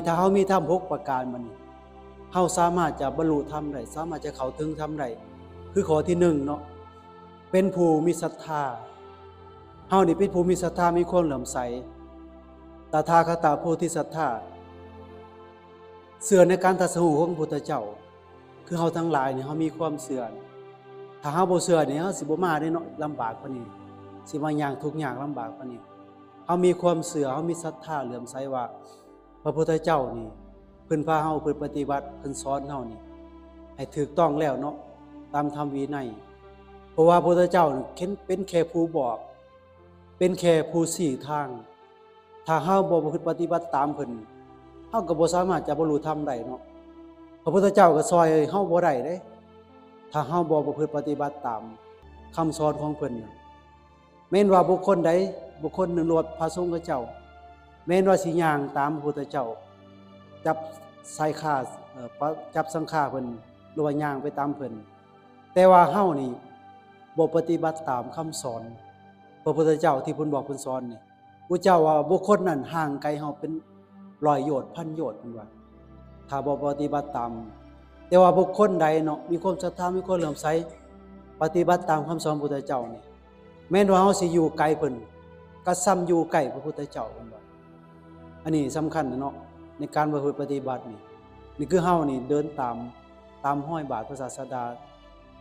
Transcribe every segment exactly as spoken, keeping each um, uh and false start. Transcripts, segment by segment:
ถ้าเฮามีธรรมหกประการบัดนี้ เฮาสามารถจะบรรลุธรรมได้ สามารถจะเข้าถึงธรรมได้ คือข้อที่หนึ่งเนาะ เป็นผู้มีศรัทธา เฮานี่เป็นผู้มีศรัทธา มีความเลื่อมใส ตถาคตโพธิสัตถา เชื่อในการตรัสรู้ของพระพุทธเจ้า คือเฮาทั้งหลายนี่ เฮามีความเชื่อ ถ้าเฮาบ่เชื่อนี่ เฮาสิบ่มาเด้เนาะ ลำบากปานนี้ สิมาย่างทุกข์ยากลำบากปานนี้ เฮามีความเชื่อ เฮามีศรัทธาเลื่อมใสว่า พระพุทธเจ้านี่ เพิ่นพาเฮา เพิ่นปฏิบัติ เพิ่นสอนเฮานี่ ให้ถูกต้องแล้วเนาะ ตามธรรมวินัย เพราะว่าพระพุทธเจ้านี่ เห็นเป็นแค่ผู้บอก เป็นแค่ผู้ชี้ทาง ถ้าเฮาบ่ประพฤติปฏิบัติตามเพิ่น เฮาก็บ่สามารถจะบรรลุธรรมได้เนาะ พระพุทธเจ้าก็ช่วยเฮาบ่ได้เด้ ถ้าเฮาบ่ประพฤติปฏิบัติตามคำสอนของเพิ่นน่ะ แม้นว่าบุคคลใด บุคคลหนึ่ง หรือว่าพระสงฆ์เจ้า แม้นว่าสิย่างตามพระพุทธเจ้า จับสายขา เอ่อ ปะ จับสังขาเพิ่น หรือว่าย่างไปตามเพิ่น แต่ว่าเฮานี่บ่ปฏิบัติตามคำสอนพระพุทธเจ้าที่เพิ่นบอกเพิ่นสอนนี่ พระเจ้าว่าบุคคลนั้นห่างไกลเฮาเป็นร้อยโยชน์ พันโยชน์ เพิ่นว่า ถ้าบ่ปฏิบัติตาม แต่ว่าบุคคลใดเนาะ มีความศรัทธา มีความเลื่อมใส ปฏิบัติตามคำสอนพระพุทธเจ้านี่ แม้นว่าเฮาสิอยู่ไกลเพิ่น ก็ส่ำอยู่ใกล้พระพุทธเจ้า เพิ่นว่า อันนี้สำคัญนะเนาะ ในการประพฤติปฏิบัตินี่ นี่คือเฮานี่เดินตาม ตามรอยบาทพระศาสดา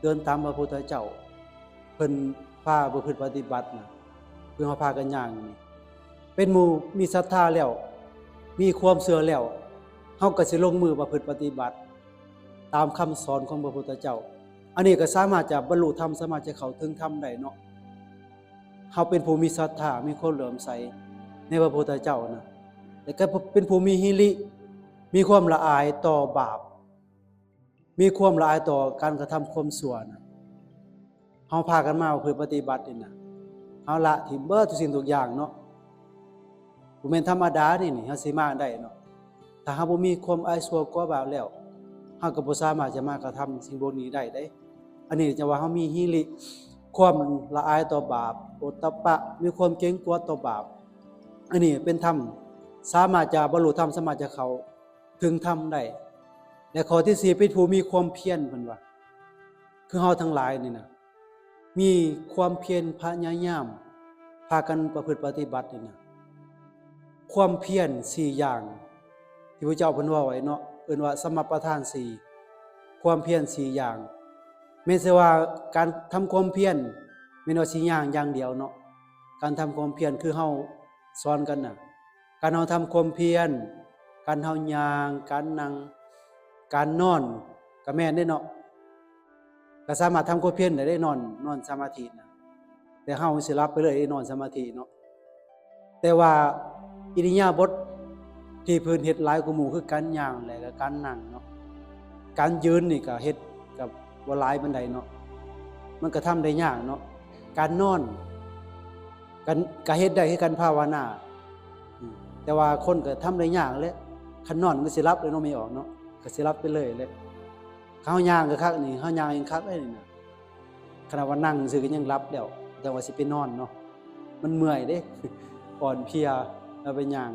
เดินตามพระพุทธเจ้า เพิ่นพาประพฤติปฏิบัติน่ะ คือเฮาพากันย่างนี่ เป็นหมู่มีศรัทธาแล้ว มีความเชื่อแล้ว เฮาก็สิลงมือประพฤติปฏิบัติ ตามคำสอนของพระพุทธเจ้า อันนี้ก็สามารถจะบรรลุธรรม สามารถจะเข้าถึงธรรมได้เนาะ เฮาเป็นผู้มีศรัทธา มีความเลื่อมใสในพระพุทธเจ้านะ แล้วก็เป็นผู้มีหิริ มีความละอายต่อบาป มีความละอายต่อการกระทำความชั่วนะ เฮาพากันมาเพื่อปฏิบัตินี่นะ เฮาละถิ่มเบิดทุกสิ่งทุกอย่างเนาะ บ่แม่นธรรมดานี่ นี่ เฮาสิมาได้เนาะ ถ้าเฮาบ่มีความอายชั่วกลัวบาปแล้ว เฮาก็บ่สามารถจะมากระทำสิ่งพวกนี้ได้เด้ อันนี้จะว่าเฮามีหิริ ความละอายต่อบาป โอตตัปปะ มีความเกรงกลัวต่อบาป อันนี้เป็นธรรม สามารถจะบรรลุธรรม สามารถจะเข้าถึงธรรมได้ และข้อที่สี่ เป็นผู้มีความเพียร เพิ่นว่า คือเฮาทั้งหลายนี่นะ มีความเพียรพยายาม พากันประพฤติปฏิบัตินี่นะ ความเพียรสี่อย่าง ที่พระเจ้าเพิ่นว่าไว้เนาะ เอิ้นว่าสัมมาประธานสี่ ความเพียรสี่อย่าง แม่นสิว่าการทำความเพียร แม่นว่าสิย่างอย่างเดียวเนาะ การทำความเพียรคือเฮาสอนกันน่ะ การเฮาทำความเพียร การเฮาย่าง การนั่ง การนอน ก็แม่นเด้เนาะ ก็สามารถทำความเพียรได้เด้ นอน นอนสมาธินะ แต่เฮาสิหลับไปเลยเด้ นอนสมาธิเนาะ แต่ว่าอิริยาบถที่เพิ่นเฮ็ดหลายกว่าหมู่คือการย่างและก็การนั่งเนาะ การยืนนี่ก็เฮ็ดก็บ่หลายปานใดเนาะ มันก็ทำได้ยากเนาะ การนอน กัน ก็เฮ็ดได้คือกันภาวนา อืม แต่ว่าคนก็ทำได้ยากแหละ คันนอนมันก็สิหลับเลยเนาะ แม่ออกเนาะ ก็สิหลับไปเลยแหละ เฮาย่างก็คักนี่ เฮาย่างยังคักเลยนี่นะ ขนาดว่านั่งซื่อก็ยังหลับแล้ว แต่ว่าสิไปนอนเนาะ มันเมื่อยเด้ อ่อนเพลีย แล้วไปย่าง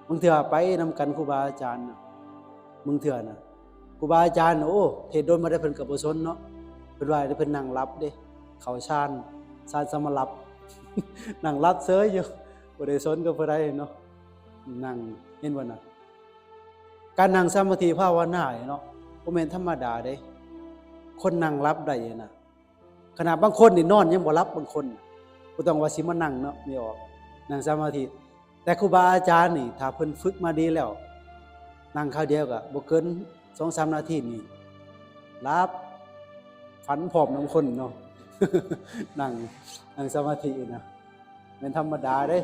บางเทื่อไปนำกันครูบาอาจารย์น่ะ บางเทื่อน่ะ ครูบาอาจารย์ โอ้ เทศน์โดนมาได้เพิ่นก็บ่สนเนาะ เพิ่นว่าเพิ่นนั่งหลับเด้ เข้าฌาน ฌานสมาหลับ นั่งหลับเฉยอยู่ บ่ได้สนกับผู้ใดเนาะ นั่ง เห็นบ่น่ะ การนั่งสมาธิภาวนานี่เนาะ บ่แม่นธรรมดาเด้ คนนั่งหลับได้น่ะ ขนาดบางคนนี่นอนยังบ่หลับบางคนน่ะ บ่ต้องว่าสิมานั่งเนาะ แม่ออก นั่งสมาธิ แต่ครูบาอาจารย์นี่ ถ้าเพิ่นฝึกมาดีแล้ว นั่งคราวเดียวก็บ่เกินสองสามนาทีนี่ หลับ ฝันพร้อมนำคนเนาะ นั่ง นั่งสมาธินะ แม่นธรรมดาเด้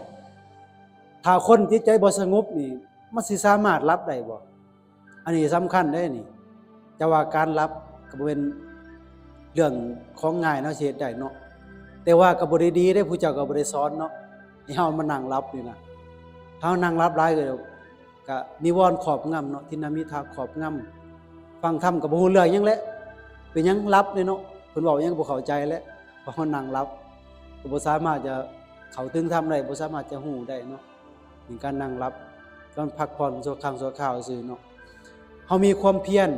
ถ้าคนจิตใจบ่สงบนี่ มันสิสามารถหลับได้บ่ อันนี้สำคัญเด้นี่ แต่ว่าการหลับก็บ่เป็นเรื่องของง่ายเนาะ สิเฮ็ดได้เนาะ แต่ว่าก็บ่ได้ดีเด้ ผู้เจ้าก็บ่ได้สอนเนาะ ให้เฮามานั่งหลับนี่นะ เฮานั่งหลับหลายก็ ก็นิวรณ์ครอบงำเนาะ ทิฏฐินิมิตครอบงำ ฟังธรรมก็บ่ฮู้เรื่องหยังแหละ เป็นหยังหลับเนี่ยเนาะ เพิ่นเว้าหยังบ่เข้าใจแหละ เพราะเฮานั่งหลับ ก็บ่สามารถจะเข้าถึงธรรมได้ บ่สามารถจะฮู้ได้เนาะ เป็นการนั่งหลับ การพักผ่อนชั่วครั้งชั่วคราวซื่อเนาะ เฮามีความเพียร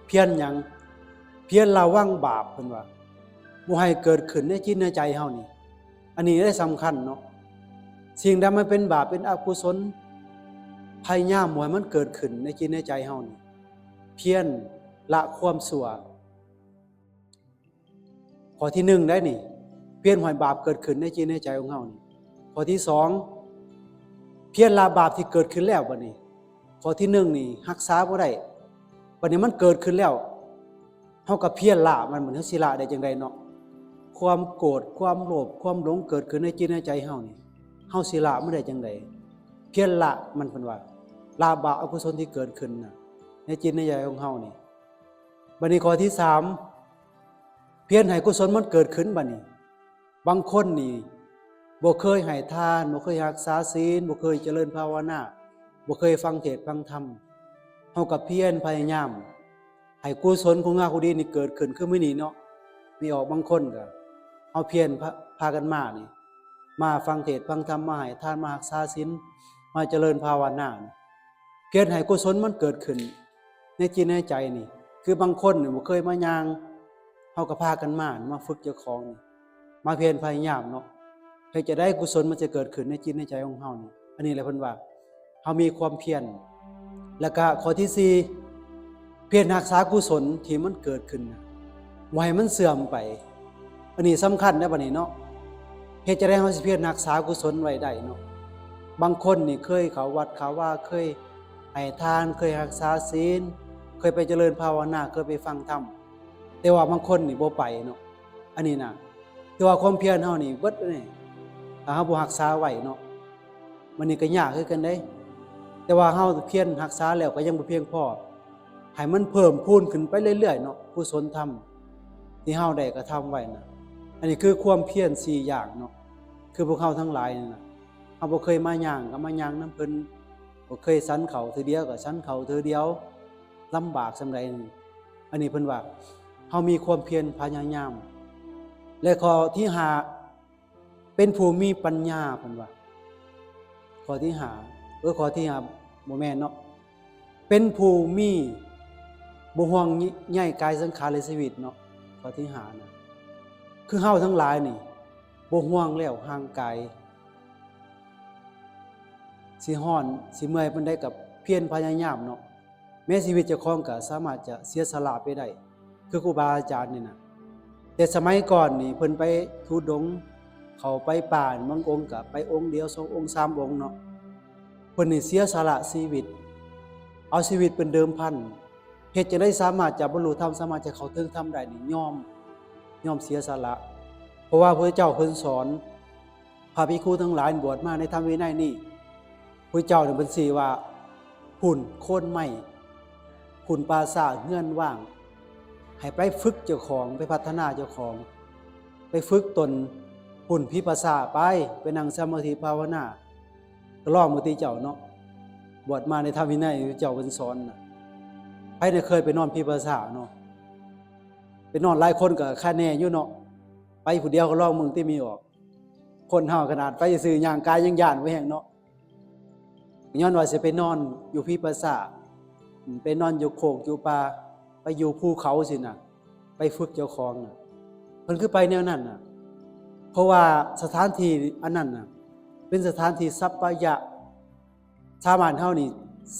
เพียรหยัง เพียรระวังบาป เพิ่นว่า บ่ให้เกิดขึ้นในจิตในใจเฮานี่ อันนี้ได้สำคัญเนาะ สิ่งใดมันเป็นบาปเป็นอกุศล พยายามบ่ให้มันเกิดขึ้นในจิตในใจเฮานี่ เพียรละความชั่ว ข้อที่หนึ่งได้นี่ เพียรบ่ให้บาปเกิดขึ้นในจิตในใจของเฮานี่ ข้อที่สอง เพียรละบาปที่เกิดขึ้นแล้วบัดนี้ ข้อที่หนึ่งนี่รักษาบ่ได้ บัดนี้มันเกิดขึ้นแล้ว เฮาก็เพียรละมัน มันเฮาสิละได้จั่งใดเนาะ ความโกรธ ความโลภ ความหลงเกิดขึ้นในจิตในใจเฮานี่ เฮาสิละมันได้จั่งใด เพียรละมัน เพิ่นว่า ละบาปอกุศลที่เกิดขึ้นน่ะ ในจิตในใจของเฮานี่ บัดนี้ข้อที่สาม เพียรให้กุศลมันเกิดขึ้นบัดนี้ บางคนนี่ บ่เคยให้ทาน บ่เคยรักษาศีล บ่เคยเจริญภาวนา บ่เคยฟังเทศน์ฟังธรรม เฮาก็เพียรพยายาม ให้กุศลคุณงามความดีนี่เกิดขึ้น คือมื้อนี้เนาะ มีออกบางคนก็ เฮาเพียรพา พากันมานี่ มาฟังเทศน์ฟังธรรม มาให้ทาน มารักษาศีล มาเจริญภาวนานี่ เพียรให้กุศลมันเกิดขึ้น ในจิตในใจนี่ คือบางคนนี่บ่เคยมาย่าง เฮาก็พากันมา มาฝึกเจ้าของนี่ มาเพียรพยายามเนาะ เฮ็ดจั่งใดกุศลมันจะเกิดขึ้นในจิตในใจของเฮานี่ อันนี้แหละเพิ่นว่า เฮามีความเพียร แล้วก็ข้อที่สี่ เพียรรักษากุศลที่มันเกิดขึ้นน่ะ บ่ให้มันเสื่อมไป อันนี้สำคัญเด้อบัดนี้เนาะ เฮ็ดจั่งใดเฮาสิเพียรรักษากุศลไว้ได้เนาะ บางคนนี่เคยเข้าวัดเข้าวา เคยให้ทาน เคยรักษาศีล เคยไปเจริญภาวนา เคยไปฟังธรรม แต่ว่าบางคนนี่บ่ไปเนาะ อันนี้นะ แต่ว่าความเพียรเฮานี่เบิดเลย ถ้าเฮาบ่รักษาไว้เนาะ มันนี่ก็ยากคือกันเด้ แต่ว่าเฮาเพียรรักษาแล้วก็ยังบ่เพียงพอ ให้มันเพิ่มพูนขึ้นไปเรื่อยๆเนาะ กุศลธรรมที่เฮาได้กระทำไว้นะ อันนี้คือความเพียรสี่อย่างเนาะ คือพวกเฮาทั้งหลายนี่นะ เฮาบ่เคยมาย่างก็มาย่างนำเพิ่น บ่เคยฉันข้าวเทื่อเดียวก็ฉันข้าวเทื่อเดียว ลำบากส่ำใดนี่ อันนี้เพิ่นว่า เฮามีความเพียรพยายาม และข้อที่ห้า เป็นผู้มีปัญญา เพิ่นว่า ข้อที่ห้า เออ ข้อที่ห้า บ่แม่นเนาะ เป็นผู้มี บ่ห่วงใยกายสังขารและชีวิตเนาะ ข้อที่ห้านะ คือเฮาทั้งหลายนี่ บ่ห่วงแล้วร่างกาย สิฮ้อน สิเมื่อยปานใดก็เพียรพยายามเนาะ แม้ชีวิตเจ้าของก็สามารถจะเสียสละไปได้ คือครูบาอาจารย์นี่นะ แต่สมัยก่อนนี่เพิ่นไปธุดงค์ เข้าไปป่า บางองค์ก็ไปองค์เดียว สององค์ สามองค์เนาะ เพิ่นนี่เสียสละชีวิต เอาชีวิตเป็นเดิมพัน เฮ็ดจั่งใดสามารถจะบรรลุธรรม สามารถจะเข้าถึงธรรมได้นี่ ยอม ยอมเสียสละ เพราะว่าพระเจ้าเพิ่นสอน พระภิกขุทั้งหลายบวชมาในธรรมวินัยนี่ พระเจ้าเนี่ยเพิ่นสิว่า พุ้นโคนไม้ พุ้นป่าช้าเฮือนว่าง ให้ไปฝึกเจ้าของ ไปพัฒนาเจ้าของ ไปฝึกตน พุ้นผีป่าช้าไป ไปนั่งสมาธิภาวนา ก็ลองเบิ่งติเจ้าเนาะ บวชมาในธรรมวินัยพระเจ้าเพิ่นสอนน่ะ ไผเนี่ยเคยไปนอนผีป่าช้าเนาะ ไปนอนหลายคนก็คะแนอยู่เนาะ ไปผู้เดียวก็ลองเบิ่งติ มีออก คนเฮาขนาดไปซื่อย่างกายยังย้านบ่แฮงเนาะ ย้อนว่าสิไปนอนอยู่ผีป่าช้า ไปนอนอยู่โคกอยู่ป่า ไปอยู่ภูเขาสินะ ไปฝึกเจ้าของน่ะ เพิ่นคือไปแนวนั้นน่ะ เพราะว่าสถานที่อันนั้นน่ะ เป็นสถานที่สัปปายะ สามารถเฮานี่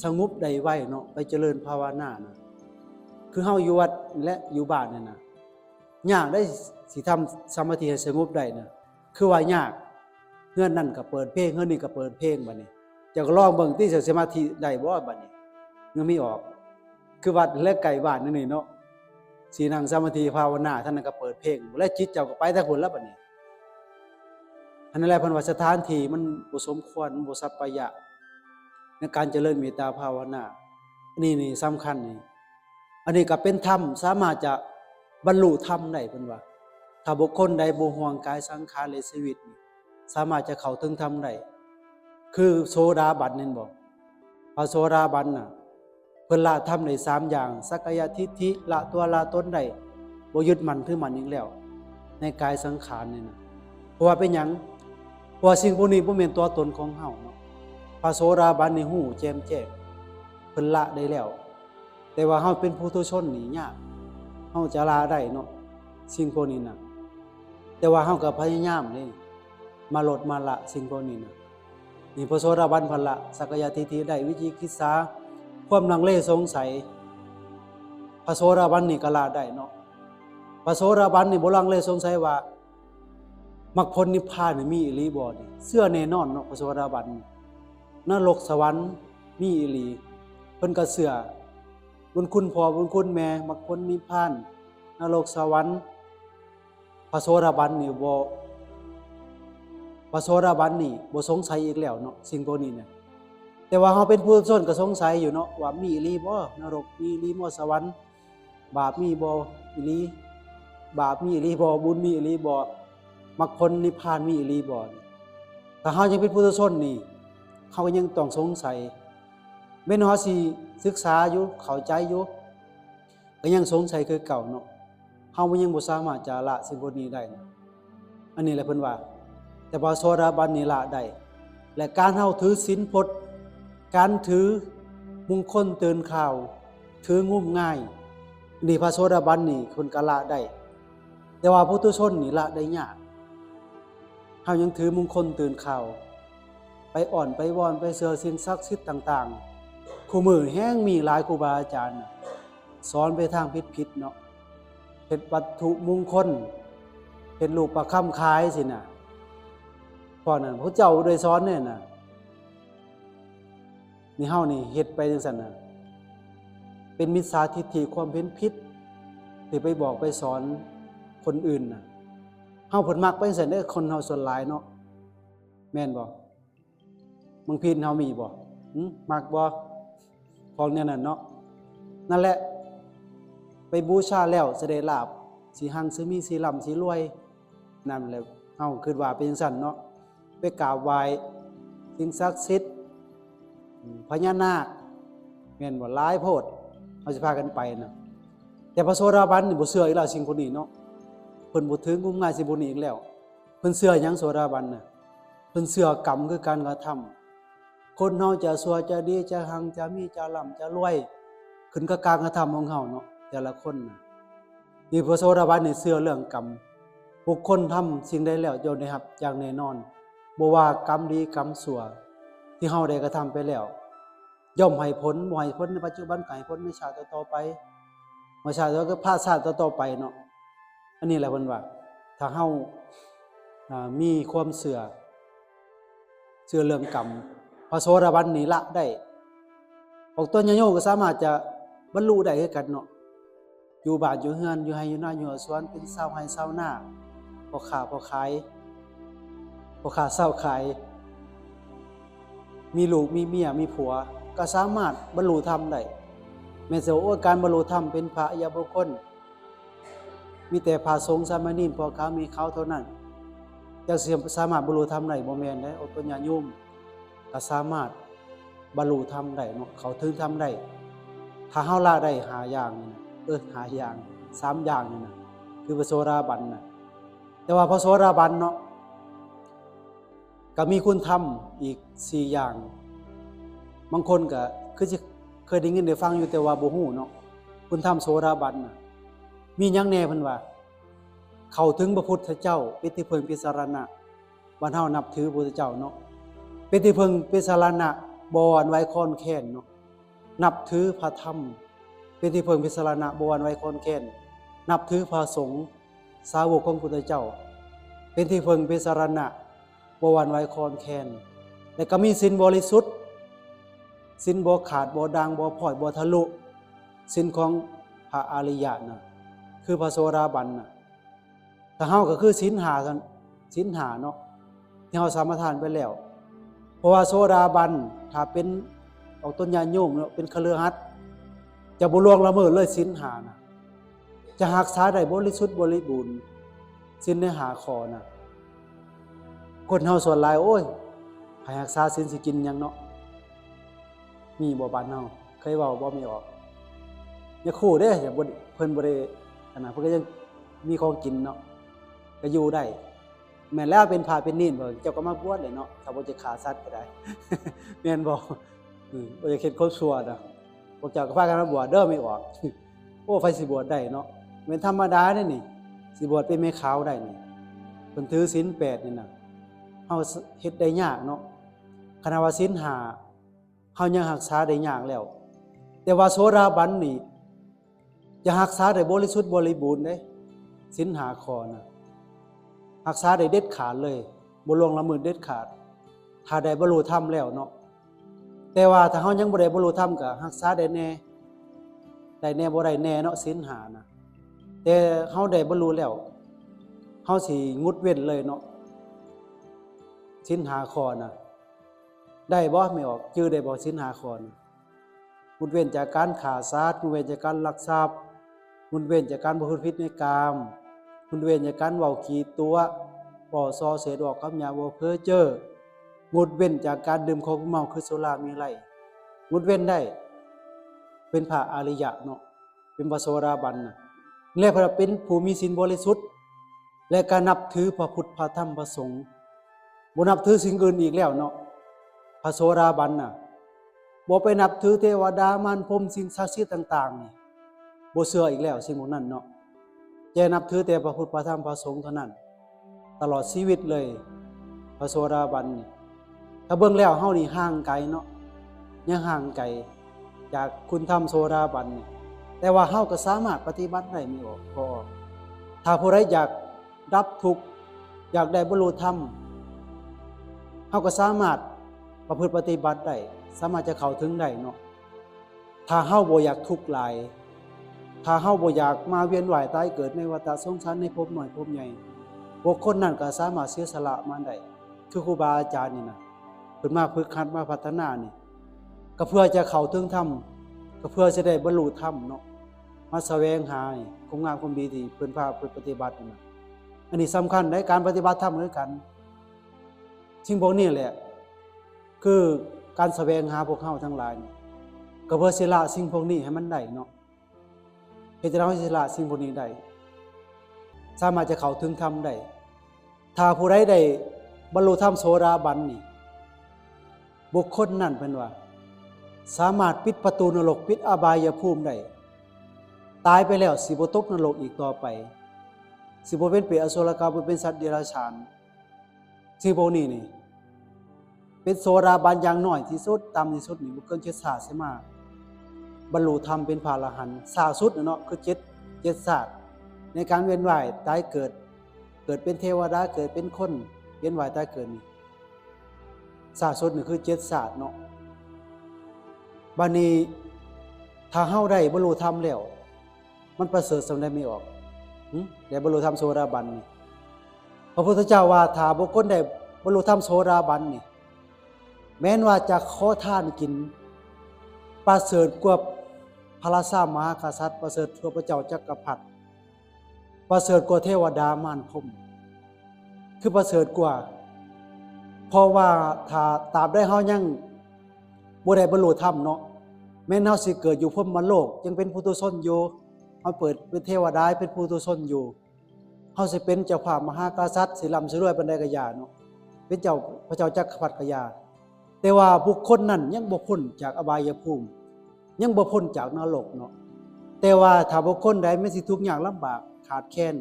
สงบได้ไวเนาะ ไปเจริญภาวนาน่ะ คือเฮาอยู่วัดและอยู่บ้านนั่นน่ะ ยากได้สิทำสมาธิให้สงบได้น่ะ คือว่ายาก เฮือนนั่นก็เปิดเพลง เฮือนนี่ก็เปิดเพลงบัดนี้ เจ้าก็ลองเบิ่งติ สิสมาธิได้บ่บัดนี้ ยังมีออก คือวัดและใกล้บ้านนั่นนี่เนาะ สินั่งสมาธิภาวนา ทางนั้นก็เปิดเพลง และจิตเจ้าก็ไปทางพุ้นแล้วบัดนี้ อันนั้นแหละเพิ่นว่าสถานที่มันบ่สมควร มันบ่สัปปายะ ในการเจริญเมตตาภาวนา อันนี้นี่สำคัญนี่ อันนี้ก็เป็นธรรม สามารถจะบรรลุธรรมได้ เพิ่นว่า ถ้าบุคคลใดบ่ห่วงกายสังขารและชีวิตนี่ สามารถจะเข้าถึงธรรมได้ คือโสดาบันแม่นบ่ พระโสดาบันน่ะ เพิ่นละธรรมได้สามอย่าง สักกายทิฏฐิ ละตัวละตนได้ บ่ยึดมั่นถือมั่นอีกแล้ว ในกายสังขารนี่นะ เพราะว่าเป็นหยัง เพราะว่าสิ่งพวกนี้บ่แม่นตัวตนของเฮาเนาะ พระโสดาบันนี่ฮู้แจ่มแจ้ง เพิ่นละได้แล้ว แต่ว่าเฮาเป็นปุถุชนนี่ยาก เฮาจะละได้เนาะ สิ่งพวกนี้นะ แต่ว่าเฮาก็พยายามเด้ มาลดมาละสิ่งพวกนี้นะ นี่พระโสดาบันเพิ่นละสักกายทิฏฐิได้ วิจิกิจฉา ความลังเลสงสัย พระโสดาบันนี่ก็ละได้เนาะ พระโสดาบันนี่บ่ลังเลสงสัยว่ามรรคผลนิพพานนี่มีอีหลีบ่นี่ เชื่อแน่นอนเนาะ พระโสดาบันนี่ นรกสวรรค์มีอีหลี เพิ่นก็เชื่อ บุญคุณพ่อบุญคุณแม่ มรรคผลนิพพาน นรกสวรรค์ พระโสดาบันนี่บ่ พระโสดาบันนี่บ่สงสัยอีกแล้วเนาะ สิ่งพวกนี้นะ แต่ว่าเฮาเป็นปุถุชนก็สงสัยอยู่เนาะ ว่ามีอีหลีบ่ นรกมีอีหลีบ่ สวรรค์ บาปมีบ่อีหลี บาปมีอีหลีบ่ บุญมีอีหลีบ่ มรรคผลนิพพานมีอีหลีบ่ ถ้าเฮายังเป็นปุถุชนนี่ เฮาก็ยังต้องสงสัย แม้นเฮาสิศึกษาอยู่ เข้าใจอยู่ ก็ยังสงสัยคือเก่าเนาะ เฮายังบ่สามารถจะละสิ่งพวกนี้ได้นะ อันนี้แหละเพิ่นว่า แต่พระโสดาบันนี่ละได้ และการเฮาถือศีลพจน์ การถือมงคลตื่นข่าว ถืองมงาย นี่พระโสดาบันนี่เพิ่นก็ละได้ แต่ว่าปุถุชนนี่ละได้ยาก เฮายังถือมงคลตื่นข่าว ไปอ้อนไปวอนไปเชื่อสิ่งศักดิ์สิทธิ์ต่างๆ คู่มื้อแฮงมีหลายครูบาอาจารย์น่ะ สอนไปทางผิดๆ เนาะ เฮ็ดวัตถุมงคล เฮ็ดรูปประคำขายสินะ เพราะนั้นพระเจ้าได้สอนเนี่ยนะ นี่เฮานี่เฮ็ดไปจังซั่นน่ะ เป็นมิจฉาทิฏฐิความเห็นผิด ที่ไปบอกไปสอนคนอื่นน่ะ เฮาเพิ่นมักไปจังซั่นเด้อ คนเฮาส่วนหลายเนาะ แม่นบ่ บางพีนเฮามีบ่ หึ มักบ่ ของแนวนั้นเนาะ นั่นแหละ ไปบูชาแล้วสิได้ลาภ สิฮั่งสิมี สิร่ำสิรวย นั่นแหละ เฮาคิดว่าเป็นจังซั่นเนาะ ไปกราบไหว้สิ่งศักดิ์สิทธิ์ อืม พญานาค แม่นบ่ หลายโพด เฮาสิพากันไปน่ะ แต่พระโสดาบันนี่บ่เชื่ออีกแล้วสิ่งพวกนี้เนาะ เพิ่นบ่ถืองมงายสิ่งพวกนี้อีกแล้ว เพิ่นเชื่อหยังโสดาบันน่ะ เพิ่นเชื่อกรรมคือการกระทำ คนเฮาจะชั่วจะดี จะฮั่งจะมี จะร่ำจะรวย ขึ้นกับการกระทำของเฮาเนาะ แต่ละคนน่ะ นี่พระโสดาบันนี่เชื่อเรื่องกรรม บุคคลทำสิ่งใดแล้วย่อมได้รับอย่างแน่นอน บ่ว่ากรรมดีกรรมชั่ว ที่เฮาได้กระทำไปแล้ว ย่อมให้ผล บ่ให้ผลในปัจจุบันก็ให้ผลในชาติต่อๆไป บ่ชาติต่อ ก็พาชาติต่อๆไปเนาะ อันนี้แหละเพิ่นว่า ถ้าเฮา อ่า มีความเชื่อ เชื่อเรื่องกรรม พระโสดาบันนี่ละได้ พวกตนญาติโยมก็สามารถจะบรรลุได้คือกันเนาะ อยู่บ้านอยู่เฮือน อยู่ไร่อยู่นา อยู่สวน เป็นชาวไร่ชาวนา พ่อค้าพ่อขาย พ่อค้าชาวขาย มีลูกมีเมียมีผัว ก็สามารถบรรลุธรรมได้ แม่นสิว่า โอ้ย การบรรลุธรรมเป็นพระอริยบุคคล มีแต่พระสงฆ์สามเณรพ่อขาวแม่ขาวเท่านั้น จั่งสิสามารถบรรลุธรรมได้ บ่แม่นเด้อ โอตนญาติโยม ก็สามารถบรรลุธรรมได้เนาะ เข้าถึงธรรมได้ ถ้าเฮาละได้ห้าอย่างนี่นะ เออ ห้าอย่าง สามอย่างนี่นะ คือพระโสดาบันน่ะ แต่ว่าพระโสดาบันเนาะ ก็มีคุณธรรมอีกสี่อย่าง บางคนก็คือสิเคยได้ยินได้ฟังอยู่ แต่ว่าบ่ฮู้เนาะ คุณธรรมโสดาบันน่ะ มีหยังแน่เพิ่นว่า เข้าถึงพระพุทธเจ้า เป็นที่พึ่งเป็นสรณะ บ้านเฮานับถือพระพุทธเจ้าเนาะ เป็นที่พึ่งเป็นสรณะ บ่หวั่นไหวคลอนแคลนเนาะ นับถือพระธรรม เป็นที่พึ่งเป็นสรณะ บ่หวั่นไหวคลอนแคลน นับถือพระสงฆ์ สาวกของพุทธเจ้า เป็นที่พึ่งเป็นสรณะ บ่หวั่นไหวคลอนแคลน และก็มีศีลบริสุทธิ์ ศีลบ่ขาด บ่ด่าง บ่พร้อย บ่ทะลุ ศีลของพระอริยะน่ะ คือพระโสดาบันน่ะ ถ้าเฮาก็คือศีลห้าซั่น ศีลห้าเนาะ ที่เฮาสมาทานไปแล้ว เพราะว่าโสดาบัน ถ้าเป็นออกตนญาติโยมเนาะ เป็นคฤหัสถ์ จะบ่ล่วงละเมิดเลยศีลห้าน่ะ จะรักษาได้บริสุทธิ์บริบูรณ์ ศีลในห้าข้อน่ะ คนเฮาส่วนหลาย โอ้ย ไผรักษาศีลสิกินหยังเนาะ มีบ่บ้านเฮา เคยเว้าบ่ มีออก อย่าคู่เด้ อย่าบ่ เพิ่นบ่ได้ อันนั้น เพิ่นก็ยังมีของกินเนาะ ก็อยู่ได้ แม่นแล้วเป็นพระเป็นเณรบ่ เจ้าก็มาบวชเลยเนาะ ถ้าบ่จะฆ่าสัตว์ก็ได้ แม่นบ่ อืม บ่จะเฮ็ดความชั่วนะ พวกเจ้าก็พากันมาบวชเด้อ ไม่ออก โอ้ ไผสิบวชได้เนาะ แม่นธรรมดาเด้นี่ สิบวชเป็นแม่ขาวได้นี่ เพิ่นถือศีลแปดนี่นะ เฮาเฮ็ดได้ยากเนาะ ขนาดว่าศีลห้า เฮายังรักษาได้ยากแล้ว แต่ว่าโสดาบันนี่ จะรักษาได้บริสุทธิ์บริบูรณ์เด้ ศีลห้าข้อนะ รักษาได้เด็ดขาดเลย บ่ล่วงละเมิดเด็ดขาด ถ้าได้บรรลุธรรมแล้วเนาะ แต่ว่าถ้าเฮายังบ่ได้บรรลุธรรมก็รักษาได้แหน่ ได้แหน่บ่ได้แหน่เนาะ ศีลห้านะ แต่เฮาได้บรรลุแล้ว เฮาสิงดเว้นเลยเนาะ ศีลห้าข้อนะ ได้บ่ ไม่ออก จื่อได้บ่ ศีลห้าข้อนะ งดเว้นจากการฆ่าสัตว์ งดเว้นจากการลักทรัพย์ งดเว้นจากการประพฤติผิดในกาม งดเว้นจากการเว้าขี้ตั๋ว เว้าส่อเสียด เว้าคำหยาบ เว้าเพ้อเจ้อ งดเว้นจากการดื่มของเมาคือสุราเมรัย งดเว้นได้ เป็นพระอริยะเนาะ เป็นพระโสดาบันน่ะ และพระเป็นผู้มีศีลบริสุทธิ์ และก็นับถือพระพุทธ พระธรรม พระสงฆ์ บ่นับถือสิ่งอื่นอีกแล้วเนาะ พระโสดาบันน่ะ บ่ไปนับถือเทวดา มารพรหม สิ่งศักดิ์สิทธิ์ต่างๆ นี่ บ่เชื่ออีกแล้วสิ่งพวกนั้นเนาะ จะนับถือแต่พระพุทธ พระธรรม พระสงฆ์เท่านั้น ตลอดชีวิตเลย พระโสดาบันนี่ ถ้าเบิ่งแล้วเฮานี่ห่างไกลเนาะ ยังห่างไกลจากคุณธรรมโสดาบันนี่ แต่ว่าเฮาก็สามารถปฏิบัติได้ ไม่ออก พอออก ถ้าผู้ใดอยากดับทุกข์ อยากได้บรรลุธรรม เฮาก็สามารถประพฤติปฏิบัติได้ สามารถจะเข้าถึงได้เนาะ ถ้าเฮาบ่อยากทุกข์หลาย ถ้าเฮาบ่อยากมาเวียนว่ายตายเกิดในวัฏสงสาร ในภพน้อยภพใหญ่ บุคคลนั้นก็สามารถเสียสละมาได้ คือครูบาอาจารย์นี่นะ เพิ่นมาฝึกหัดมาพัฒนานี่ ก็เพื่อจะเข้าถึงธรรม ก็เพื่อจะได้บรรลุธรรมเนาะ มาแสวงหานี่ คุณงามความดีที่เพิ่นพาเพิ่นปฏิบัตินี่นะ อันนี้สำคัญในการปฏิบัติธรรมคือกัน สิ่งพวกนี้แหละ คือการแสวงหาพวกเฮาทั้งหลายนี่ ก็เพื่อสิละสิ่งพวกนี้ให้มันได้เนาะ เฮ็ดจั่งใดเฮาสิละสิ่งพวกนี้ได้ สามารถจะเข้าถึงธรรมได้ ถ้าผู้ใดได้บรรลุธรรมโสดาบันนี่ บุคคลนั้นเพิ่นว่า สามารถปิดประตูนรก ปิดอบายภูมิได้ ตายไปแล้วสิบ่ตกนรกอีกต่อไป สิบ่เป็นเปรตอสุรกาย บ่เป็นสัตว์เดรัจฉาน สิ่งพวกนี้นี่ เป็นโสดาบันอย่างน้อยที่สุด ต่ำที่สุดนี่บ่เกินเจ็ดชาติสิมาบรรลุธรรมเป็นพระอรหันต์ ช้าสุดน่ะเนาะ คือเจ็ด เจ็ดชาติ ในการเวียนว่ายตายเกิด เกิดเป็นเทวดา เกิดเป็นคน เวียนว่ายตายเกิดนี่ ช้าสุดนี่คือเจ็ดชาติเนาะ บัดนี้ถ้าเฮาได้บรรลุธรรมแล้ว มันประเสริฐส่ำใด ไม่ออก หึ ได้บรรลุธรรมโสดาบันนี่ พระพุทธเจ้าว่าถ้าบุคคลได้บรรลุธรรมโสดาบันนี่ แม้นว่าจะขอทานกิน ประเสริฐกว่าพระราชามหากษัตริย์ ประเสริฐกว่าพระเจ้าจักรพรรดิ ประเสริฐกว่าเทวดามารพรหม คือประเสริฐกว่า เพราะว่าถ้าตราบใดเฮายังบ่ได้บรรลุธรรมเนาะ แม้นเฮาสิเกิดอยู่พรหมโลก ยังเป็นปุถุชนอยู่ เฮาเกิดเป็นเทวดา เป็นปุถุชนอยู่ เฮาสิเป็นเจ้าฟ้ามหากษัตริย์ สิร่ำสิรวยปานใดก็อย่าเนาะ เป็นเจ้า พระเจ้าจักรพรรดิก็อย่า แต่ว่าบุคคลนั้นยังบ่พ้นจากอบายภูมิ ยังบ่พ้นจากนรกเนาะ แต่ว่าถ้าบุคคลใดแม้นสิทุกข์ยากลำบากขาดแคลน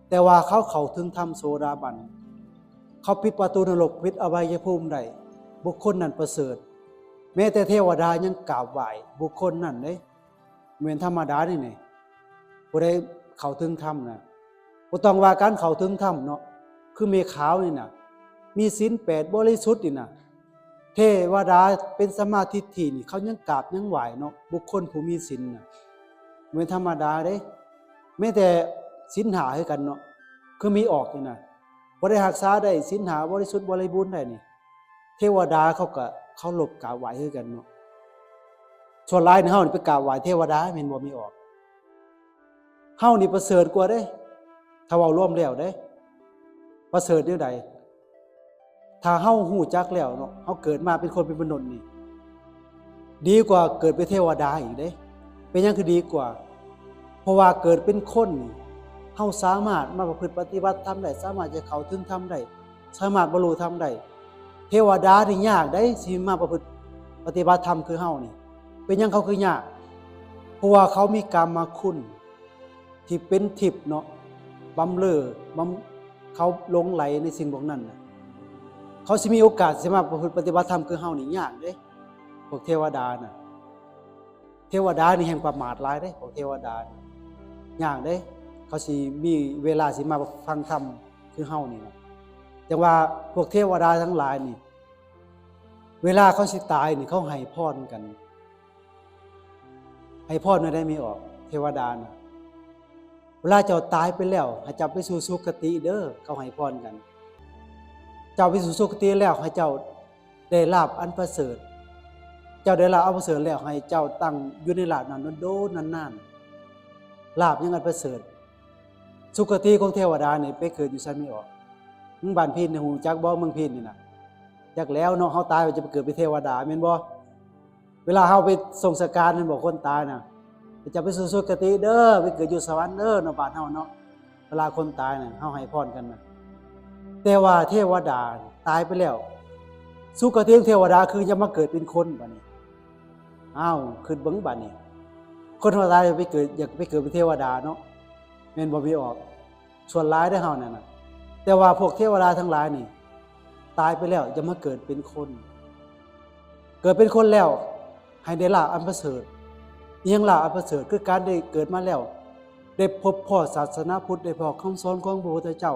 แต่ว่าเขาเข้าถึงธรรมโสดาบัน เขาปิดประตูนรก ปิดอบายภูมิได้ บุคคลนั้นประเสริฐ แม้แต่เทวดายังกราบไหว้บุคคลนั้นเด้ บ่แม่นธรรมดานี่นี่ ผู้ใดเข้าถึงธรรมนะ บ่ต้องว่าการเข้าถึงธรรมเนาะ คือแม่ขาวนี่นะ มีศีลแปดบริสุทธิ์นี่นะ เทวดาเป็นสัมมาทิฏฐินี่ เขายังกราบยังไหว้เนาะ บุคคลผู้มีศีลนะ บ่แม่นธรรมดาเด้ แม้แต่ศีลห้าคือกันเนาะ คือไม่ออกนี่นะ ผู้ใดรักษาได้ศีลห้าบริสุทธิ์บริบูรณ์ได้นี่ เทวดาเขาก็เคารพกราบไหว้คือกันเนาะ ส่วนหลายนี่เฮานี่ไปกราบไหว้เทวดา แม่นบ่ ไม่ออก เฮานี่ประเสริฐกว่าเด้ ถ้าเว้ารวมแล้วเด้ ประเสริฐแนวใด ถ้าเฮาฮู้จักแล้วเนาะ เฮาเกิดมาเป็นคนเป็นมนุษย์นี่ ดีกว่าเกิดเป็นเทวดาอีกเด้ เป็นหยังคือดีกว่า เพราะว่าเกิดเป็นคนนี่ เฮาสามารถมาประพฤติปฏิบัติธรรมได้ สามารถจะเข้าถึงธรรมได้ สามารถบรรลุธรรมได้ เทวดานี่ยากได้สิมาประพฤติปฏิบัติธรรมคือเฮานี่ เป็นหยังเขาคือยาก เพราะว่าเขามีกามคุณที่เป็นทิพย์เนาะ บำเรอบำ เขาหลงไหลในสิ่งพวกนั้นน่ะ เขาสิมีโอกาสสิมาประพฤติปฏิบัติธรรมคือเฮานี่ยากเด้ พวกเทวดาน่ะ เทวดานี่แห่งประมาทหลายเด้ พวกเทวดานี่ยากเด้ เขาสิมีเวลาสิมาฟังธรรมคือเฮานี่นะ จังว่าพวกเทวดาทั้งหลายนี่ เวลาเขาสิตายนี่เขาให้พรกัน ให้พรแนวใดแม่ออก เทวดาน่ะ เวลาเจ้าตายไปแล้ว ให้เจ้าไปสู่สุคติเด้อ เขาให้พรกัน เจ้าไปสู่สุคติแล้ว ให้เจ้าได้ลาภอันประเสริฐ เจ้าได้ลาภอันประเสริฐแล้ว ให้เจ้าตั้งอยู่ในลาภนั้นโดนๆนานๆ ลาภยังอันประเสริฐ สุคติของเทวดานี่ไปเกิดอยู่ไสแม่ออก มึงบ้านพีนนี่ฮู้จักบ่ เมืองพีนนี่น่ะ จักแล้วเนาะ เฮาตายไปจะไปเกิดเป็นเทวดาแม่นบ่ เวลาเฮาไปส่งสการแม่นบ่ คนตายน่ะ จะไปสู่สุคติเด้อ ไปเกิดอยู่สวรรค์เด้อเนาะ บ้านเฮาเนาะ เวลาคนตายน่ะ เฮาให้พรกันน่ะ แต่ว่าเทวดาตายไปแล้ว สุคติของเทวดาคือจะมาเกิดเป็นคนบัดนี้ อ้าว คิดเบิ่งบัดนี้ คนเฮาตายไปเกิด อยากไปเกิดเป็นเทวดาเนาะ แม่นบ่แม่ออก ส่วนหลายเด้อเฮานั่นน่ะ แต่ว่าพวกเทวดาทั้งหลายนี่ ตายไปแล้วจะมาเกิดเป็นคน เกิดเป็นคนแล้ว ให้ได้ลาภอันประเสริฐ อิหยังลาภอันประเสริฐ คือการได้เกิดมาแล้ว ได้พบพ้อศาสนาพุทธ ได้พ้อคำสอนของพระพุทธเจ้า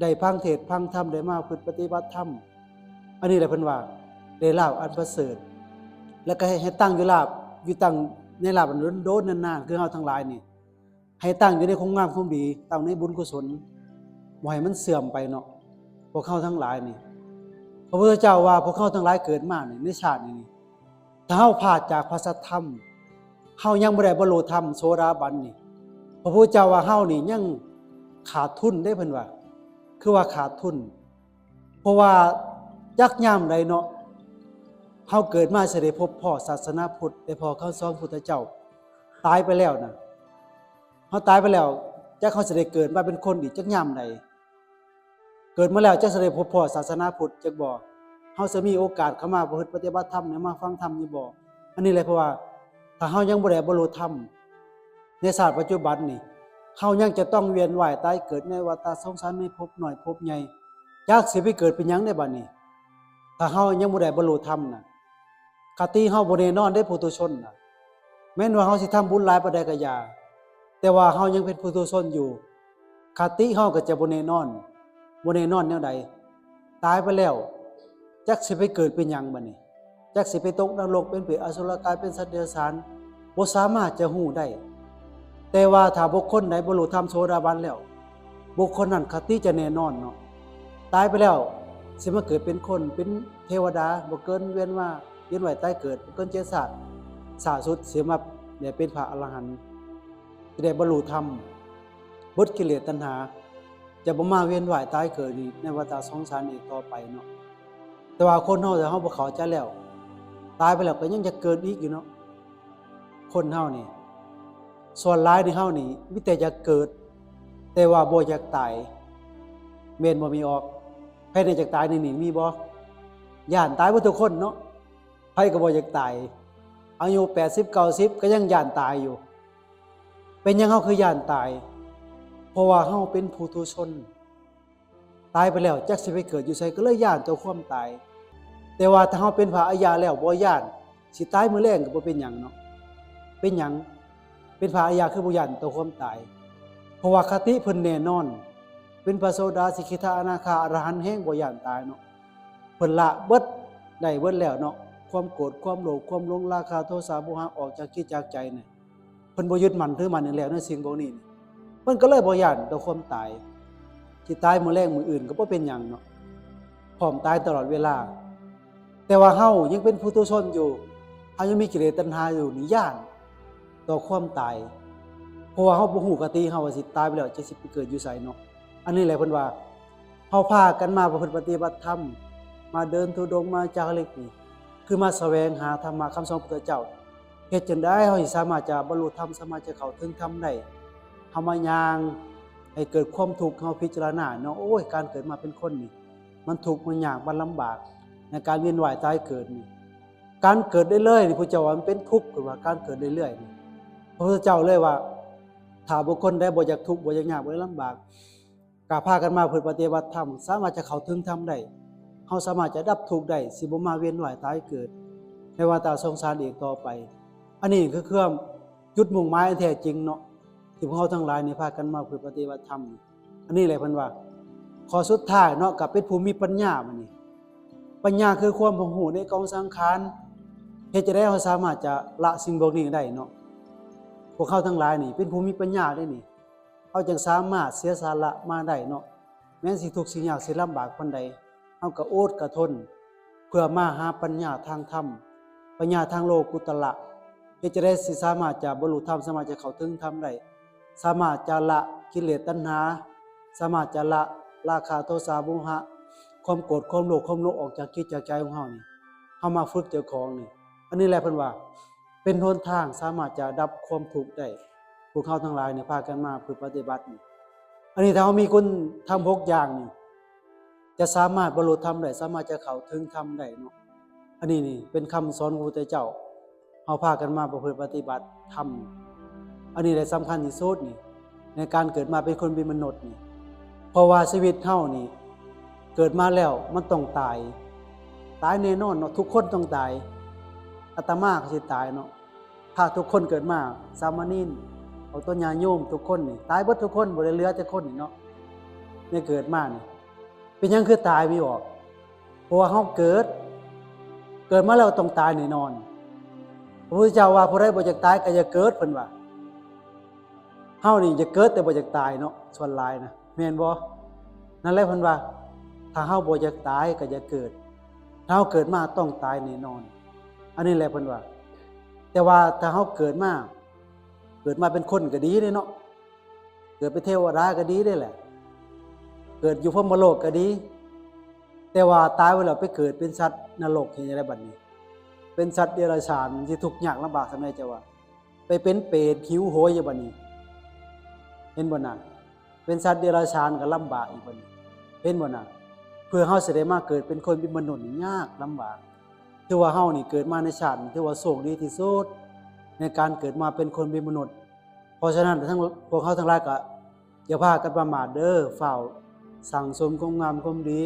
ได้ฟังเทศน์ฟังธรรม ได้มาประพฤติปฏิบัติธรรม อันนี้แหละเพิ่นว่าได้ลาภอันประเสริฐ แล้วก็ให้ ให้ตั้งอยู่ลาภ อยู่ตั้งในลาภอันโดนๆนานๆ คือเฮาทั้งหลายนี่ ให้ตั้งอยู่ในคุณงามความดี ตั้งในบุญกุศล บ่ให้มันเสื่อมไปเนาะ พวกเฮาทั้งหลายนี่ พระพุทธเจ้าว่าพวกเฮาทั้งหลายเกิดมานี่ ในชาตินี้นี่ ถ้าเฮาพลาดจากพระสัทธรรม เฮายังบ่ได้บรรลุธรรมโสดาบันนี่ พระพุทธเจ้าว่าเฮานี่ยังขาดทุนเด้เพิ่นว่า คือว่าขาดทุน เพราะว่าจักยามใดเนาะ เฮาเกิดมาสิได้พบพ้อศาสนาพุทธ ได้พ้อคำสอนพุทธเจ้า ตายไปแล้วนะ เฮาตายไปแล้ว จักเฮาสิได้เกิดมาเป็นคนอีกจักยามใด เกิดมาแล้วจักสิได้พบพ้อศาสนาพุทธจักบ่ เฮาสิมีโอกาสเข้ามาประพฤติปฏิบัติธรรม หรือมาฟังธรรมอยู่บ่ อันนี้แหละ เพราะว่าถ้าเฮายังบ่ได้บรรลุธรรม ในชาติปัจจุบันนี่ เฮายังจะต้องเวียนว่ายตายเกิดในวัฏฏะสงสาร ในภพน้อยภพใหญ่ จักสิไปเกิดเป็นหยังได้บัดนี้ ถ้าเฮายังบ่ได้บรรลุธรรมน่ะ คติเฮาบ่แน่นอนเด้ ปุถุชนน่ะ แม้นว่าเฮาสิทำบุญหลายปานใดก็อย่า แต่ว่าเฮายังเป็นปุถุชนอยู่ คติเฮาก็จะบ่แน่นอน บ่แน่นอนแนวใด ตายไปแล้ว จักสิไปเกิดเป็นหยังบัดนี้ จักสิไปตกนรก เป็นเปรตอสุรกาย เป็นสัตว์เดรัจฉาน บ่สามารถจะฮู้ได้ แต่ว่าถ้าบุคคลใดบรรลุธรรมโสดาบันแล้ว บุคคลนั้นคติจะแน่นอนเนาะ ตายไปแล้วสิมาเกิดเป็นคน เป็นเทวดา บ่เกินเวียนว่า เวียนว่ายตายเกิด บ่เกินเจ็ดชาติ ชาติสุดสิมาได้เป็นพระอรหันต์ สิได้บรรลุธรรม เบิดกิเลสตัณหา จะบ่มาเวียนว่ายตายเกิดอีกในวัฏฏะสงสารอีกต่อไปเนาะ แต่ว่าคนเฮา ถ้าเฮาบ่เข้าใจแล้ว ตายไปแล้วก็ยังจะเกิดอีกอยู่เนาะ คนเฮานี่ ส่วนหลายในเฮานี่มีแต่อยากเกิด แต่ว่าบ่อยากตาย แม่นบ่แม่ออก ไผแน่อยากตายในนี่มีบ่ ย้านตายเบิดทุกคนเนาะ ไผก็บ่อยากตาย อายุแปดสิบ เก้าสิบ ก็ยังย้านตายอยู่ เป็นหยังเฮาคือย้านตาย เพราะว่าเฮาเป็นปุถุชน ตายไปแล้วจักสิไปเกิดอยู่ไส ก็เลยย้านต่อความตาย แต่ว่าถ้าเฮาเป็นพระอริยะแล้วบ่ย้าน สิตายมื้อแลงก็บ่เป็นหยังเนาะ เป็นหยัง เป็นพระอริยะคือบ่ย้านต่อความตาย เพราะว่าคติเพิ่นแน่นอน เป็นพระโสดา สกิทา อนาคา อรหันต์แฮงบ่ย้านตายเนาะ เพิ่นละเบิด ได้เบิดแล้วเนาะ ความโกรธ ความโลภ ความหลง ราคะ โทสะ โมหะ ออกจากจิตจากใจเนี่ย เพิ่นบ่ยึดมั่นถือมั่นอีกแล้วในสิ่งพวกนี้นี่ เพิ่นก็เลยบ่ย้านต่อความตาย สิตายมื้อแลงมื้ออื่นก็บ่เป็นหยังเนาะ พร้อมตายตลอดเวลา แต่ว่าเฮายังเป็นปุถุชนอยู่ เฮายังมีกิเลสตัณหาอยู่นี่ย้านต่อความตาย เพราะว่าเฮาบ่ฮู้คติเฮาว่าสิตายไปแล้วจะสิไปเกิดอยู่ไสเนาะ อันนี้แหละเพิ่นว่า เฮาพากันมาประพฤติปฏิบัติธรรม มาเดินธุดงค์ มาจาริกนี่ คือมาแสวงหาธรรมะคำสอนพระพุทธเจ้า เฮ็ดจั่งใดเฮาสิสามารถจะบรรลุธรรม สามารถจะเข้าถึงธรรมได้ เฮามาย่าง ให้เกิดความทุกข์ เฮาพิจารณาเนาะ โอ้ย การเกิดมาเป็นคนนี่ มันทุกข์ มันยาก มันลำบาก ในการเวียนว่ายตายเกิดนี่ การเกิดเรื่อยๆนี่ พุทธเจ้าว่ามันเป็นทุกข์ เพิ่นว่า การเกิดเรื่อยๆนี่ พระพุทธเจ้าเลยว่า ถ้าบุคคลใดบ่อยากทุกข์ บ่อยากยาก บ่อยากลำบาก ก็พากันมาประพฤติปฏิบัติธรรม สามารถจะเข้าถึงธรรมได้ เฮาสามารถจะดับทุกข์ได้ สิบ่มาเวียนว่ายตายเกิด ในวัฏสงสารอีกต่อไป อันนี้คือความจุดมุ่งหมายอันแท้จริงเนาะ ที่พวกเฮาทั้งหลายนี่พากันมาประพฤติปฏิบัติธรรมนี่ อันนี้แหละเพิ่นว่า ข้อสุดท้ายเนาะ ก็เป็นผู้มีปัญญาบัดนี้ ปัญญาคือความบ่ฮู้ในกองสังขาร เฮ็ดจั่งใดเฮาสามารถจะละสิ่งพวกนี้ได้เนาะ พวกเฮาทั้งหลายนี่เป็นผู้มีปัญญาเด้นี่ เฮาจั่งสามารถเสียสละมาได้เนาะ แม้นสิทุกข์สิยากสิลำบากปานใด เฮาก็อดก็ทน เพื่อมาหาปัญญาทางธรรม ปัญญาทางโลกุตระ เฮ็ดจั่งใดสิสามารถจะบรรลุธรรม สามารถจะเข้าถึงธรรมได้ สามารถจะละกิเลสตัณหา สามารถจะละราคะโทสะโมหะ ความโกรธ ความโลภ ความหลงออกจากจิตจากใจของเฮานี่ เฮามาฝึกเจ้าของนี่ อันนี้แหละเพิ่นว่า เป็นหนทางสามารถจะดับความทุกข์ได้ พวกเฮาทั้งหลายนี่พากันมาฝึกปฏิบัตินี่ อันนี้ถ้าเฮามีคุณธรรมหกอย่างนี่ จะสามารถบรรลุธรรมได้ สามารถจะเข้าถึงธรรมได้เนาะ อันนี้นี่เป็นคำสอนของพระพุทธเจ้า เฮาพากันมาประพฤติปฏิบัติธรรม อันนี้แหละสำคัญที่สุดนี่ ในการเกิดมาเป็นคนเป็นมนุษย์นี่ เพราะว่าชีวิตเฮานี่ เกิดมาแล้วมันต้องตาย ตายแน่นอนเนาะ ทุกคนต้องตาย อาตมาก็สิตายเนาะ พระทุกคนเกิดมา สามเณร เอาต้นญาติโยมทุกคนนี่ ตายเบิดทุกคน บ่ได้เหลือจักคนนี่เนาะ ในเกิดมานี่ เป็นหยังคือตายมีบอก เพราะว่าเฮาเกิด เกิดมาแล้วต้องตายแน่นอน พระพุทธเจ้าว่า ผู้ใดบ่อยากตายก็อย่าเกิด เพิ่นว่า เฮานี่อยากเกิดแต่บ่อยากตายเนาะ ส่วนหลายนะ แม่นบ่ นั่นแหละเพิ่นว่า ถ้าเฮาบ่อยากตายก็อย่าเกิด ถ้าเฮาเกิดมาต้องตายแน่นอน อันนี้แหละเพิ่นว่า แต่ว่าถ้าเฮาเกิดมา เกิดมาเป็นคนก็ดีเด้เนาะ เกิดเป็นเทวดาก็ดีเด้แหละ เกิดอยู่พรหมโลกก็ดี แต่ว่าตายไปแล้วไปเกิดเป็นสัตว์นรกเฮ็ดจั่งใดบัดนี้ เป็นสัตว์เดรัจฉาน สิทุกข์ยากลำบากส่ำใดเจ้าว่า ไปเป็นเปรตหิวโหยอยู่บัดนี้ เห็นบ่น่ะ เป็นสัตว์เดรัจฉานก็ลำบากอีกบัดนี้ เห็นบ่น่ะ เพื่อเฮาสิได้มาเกิดเป็นคนเป็นมนุษย์นี่ยากลำบาก ถือว่าเฮานี่เกิดมาในชาตินี้ถือว่าโชคดีที่สุด ในการเกิดมาเป็นคนเป็นมนุษย์ เพราะฉะนั้นทั้งพวกเฮาทั้งหลายก็อย่าพากันประมาทเด้อ ฟ้าวสั่งสมความงามความดี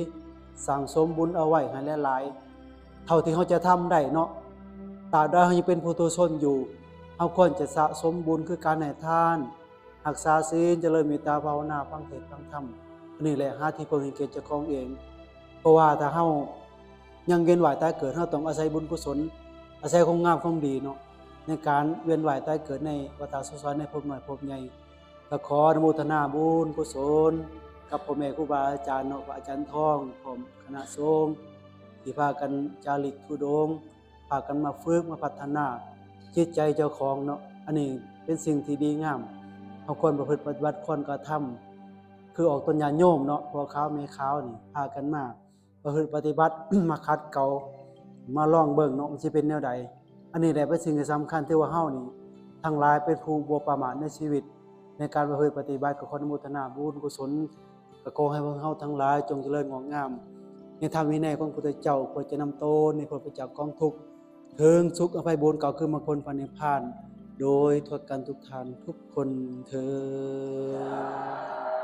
สั่งสมบุญเอาไว้ให้หลายๆ เท่าที่เฮาจะทำได้เนาะ ตราบใดเฮายังเป็นปุถุชนอยู่ เฮาควรจะสะสมบุญคือการให้ทาน รักษาศีล เจริญเมตตาภาวนา ฟังเทศน์ฟังธรรม อันนี้แหละหาที่พึ่งให้แก่เจ้าของเอง เพราะว่าถ้าเฮายังเวียนว่ายตายเกิด เฮาต้องอาศัยบุญกุศล อาศัยความงามความดีเนาะ ในการเวียนว่ายตายเกิดในวัฏสงสาร ในภพน้อยภพใหญ่ ก็ขออนุโมทนาบุญกุศลกับพ่อแม่ครูบาอาจารย์เนาะ พระอาจารย์ทอง พร้อมคณะสงฆ์ ที่พากันจาริกธุดงค์ พากันมาฝึกมาพัฒนาจิตใจเจ้าของเนาะ อันนี้เป็นสิ่งที่ดีงาม เฮาควรประพฤติปฏิบัติ ควรกระทำ คือออกตนญาติโยมเนาะ พ่อขาวแม่ขาวนี่ พากันมาประพฤติปฏิบัติ มาขัดเกลา มาลองเบิ่งเนาะ มันสิเป็นแนวใด อันนี้แหละเป็นสิ่งที่สำคัญ ที่ว่าเฮานี่ ทั้งหลายเป็นผู้บ่ประมาทในชีวิต ในการประพฤติปฏิบัติ ก็ขออนุโมทนาบุญกุศล ก็ขอให้พวกเฮาทั้งหลายจงเจริญงอกงาม ในธรรมวินัยของพระพุทธเจ้า เพื่อจะนำตนให้พ้นไปจากกองทุกข์ ถึงสุขอภัยบุญ กล่าวคือมรรคผลพระนิพพาน โดยทั่วกันทุกท่านทุกคนเทอญ